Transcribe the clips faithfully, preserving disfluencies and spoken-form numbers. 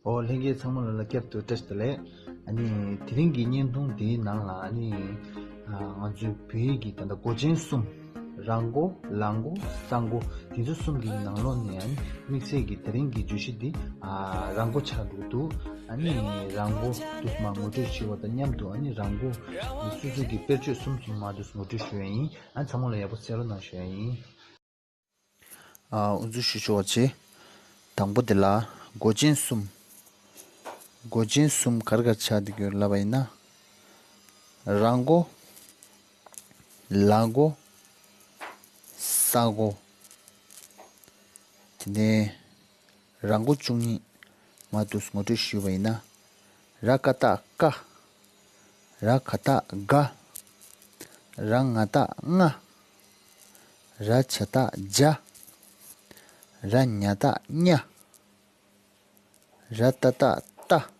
ཨོ་ལྷན་རྒྱས་ཚང་མ་ལ་ལ་བསྐྱར་དུ་བཀྲ་ཤིས་བདེ་ལེགས། ཨ་ནི་དེ་རིང་གི་བརྙན་ཐུང་འདིའི་ནང་ལ་ཨ་ནི་ཨ་ང་ཚོའི་བོད་ཡིག་གི་ད་ལྟ་མགོ་ཅན་གསུམ། ར་མགོ། ལ་མགོ། ས་མགོ། དེ་ཚོ་གསུམ་གྱི་ནང་ལོགས་ནས་ཨ་ནི་དམིགས་བསལ་གྱི་དེ་རིང་གི་བརྗོད་གཞི་འདི་ཨ་ར་མགོ་ཆགས་འདུག་འདུག་ཨ་ནི་ར་མགོ་འདུག་མ་ངོ་སྤྲོད་ཞུ་བ་དང་མཉམ་དུ་ཨ་ནི་ར་མགོ་སོ་སོ་གི་དཔེར་བརྗོད་གསུམ་གསུམ་མ་འདུག་ངོ་སྤྲོད་ཞུ་ཡ་ཡིན། ཨ་ནི་ཚང་མ་ལ་ཡག་པོ་གསན་རོགས་གནང་ཞུ་ཡ་ཡིན། ཨ་འུ་ཚོ་ཞུ་ཆོག་པ་བྱེད། དང་པོ་དེ་ལ་མགོ་ཅན་གསུམ། མགོ་ཅན་གསུམ་ག་རེ་ག་རེ་ཆགས་བསྡད་ཀྱི་ཡོད་ལབ་པ་ཡིན་ན། ར་མགོ། ལ་མགོ། ས་མགོ། དེ་ནས་ར་མགོ་བཅུ་གཉིས་མ་འདུག་ངོ་སྤྲོད་ཞུས་པ་ཡིན་ན། ར་ཀ་བཏགས་ཀ། ར་ག་བཏགས་ག། ར་ང་བཏགས་ང་། ར་ཇ་བཏགས་ཇ། ར་ཉ་བཏགས་ཉ། ར་ཏ་བཏགས་ཏ།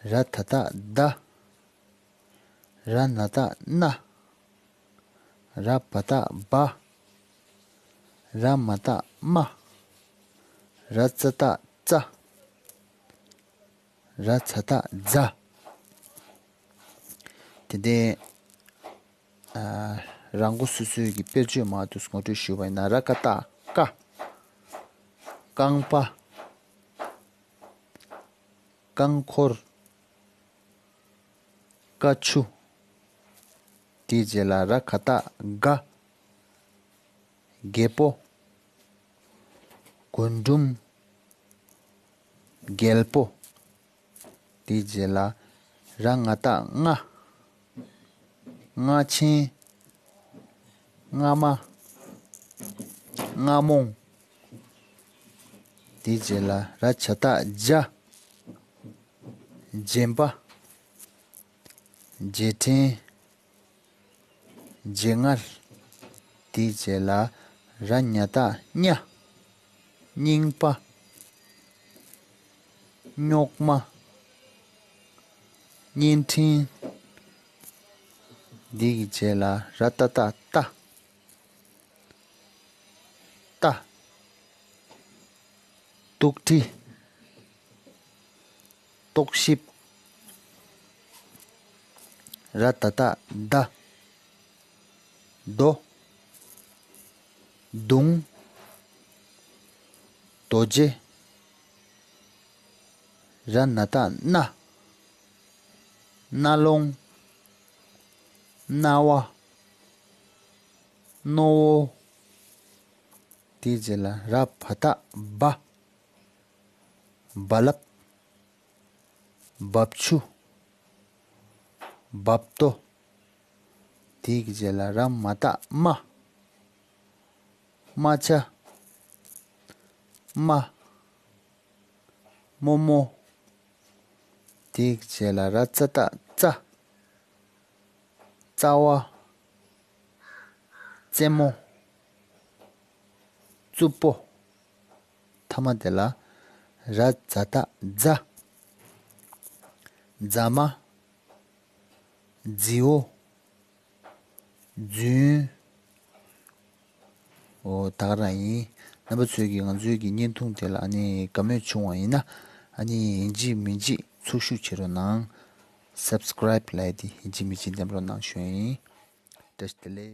ར་ད་བཏགས་ད། ར་ན་བཏགས་ན། ར་བ་བཏགས་བ། ར་མ་བཏགས་མ། ར་ཙ་བཏགས་ཙ། ར་ཛ་བཏགས་ཛ། དེ་ནས་ཨ་ར་མགོ་སོ་སོའི་གི་དཔེར་བརྗོད་མ་འདུག་ངོ་སྤྲོད་ཞུས་པ་ཡིན་ན། ར་ཀ་བཏགས་ཀ། རྐང་པ། རྐང་འཁོར། ཀ་ཆུ། དེའི་རྗེས་ལ་ར་ག་བཏགས་རྒ། རྒད་པོ། རྒུན་འབྲུམ། རྒྱལ་པོ། དེའི་རྗེས་ལ་ར་ང་བཏགས་རྔ། རྔ་ཆེན། རྔ་མ། རྔ་མོང་། དེའི་རྗེས་ལ་ར་ཇ་བཏགས་རྗ། རྗེན་པ། རྗེས་དྲན། རྗེ་ངར། དེའི་རྗེས་ལ་ར་ཉ་བཏགས་རྙ། རྙིང་པ། རྙོག་མ། བརྙན་འཕྲིན། འདི་གི་རྗེས་ལ་ར་ཏ་བཏགས་རྟ། རྟ། རྟུག་དྲི། རྟོག་ཞིབ། ར་ད་བཏགས་རྡ། རྡོ། རྡུང་། རྡོ་རྗེ། ར་ན་བཏགས་རྣ། རྣ་ལོང་། རྣ་བ། རྣོ་བོ། དེའི་རྗེས་ལ་ར་བ་བཏགས་རྦ། རྦ་རླབས། རྦབ་ཆུ། རྦབ་རྡོ། དེའི་རྗེས་ལ་ར་མ་བཏགས་རྨ། རྨ་བྱ། རྨ། རྨོ་མོ། དེའི་རྗེས་ལ་ར་ཙ་བཏགས་རྩ། རྩ་བ། རྩེད་མོ། རྩུབ་པོ། མཐའ་མ་དེ་ལ་ར་ཛ་བཏགས་རྫ། རྫ་མ། རྫི་བོ། རྫུན། འོ་ད་ག་རང་ཡིན། རྣམ་པ་ཚོས་ཀྱིས་ང་ཚོའི་གི་བརྙན་ཐུང་དེ་ལ་ཨ་ནི་དགའ་མོས་བྱུང་བ་ཡིན་ན། ཨ་ནི་ཡིན་གཅིག་མིན་གཅིག་ཚུར་ཞུགས་བྱེད་རོགས་གནང་། སབ་སི་ཀ་རའིབ་ལབ་ཡ་དེ་ཡིན་གཅིག་མིན་གཅིག་འདེམས་རོགས་གནང་ཞུ་ཡ་ཡིན། བཀྲ་ཤིས་བདེ་ལེགས།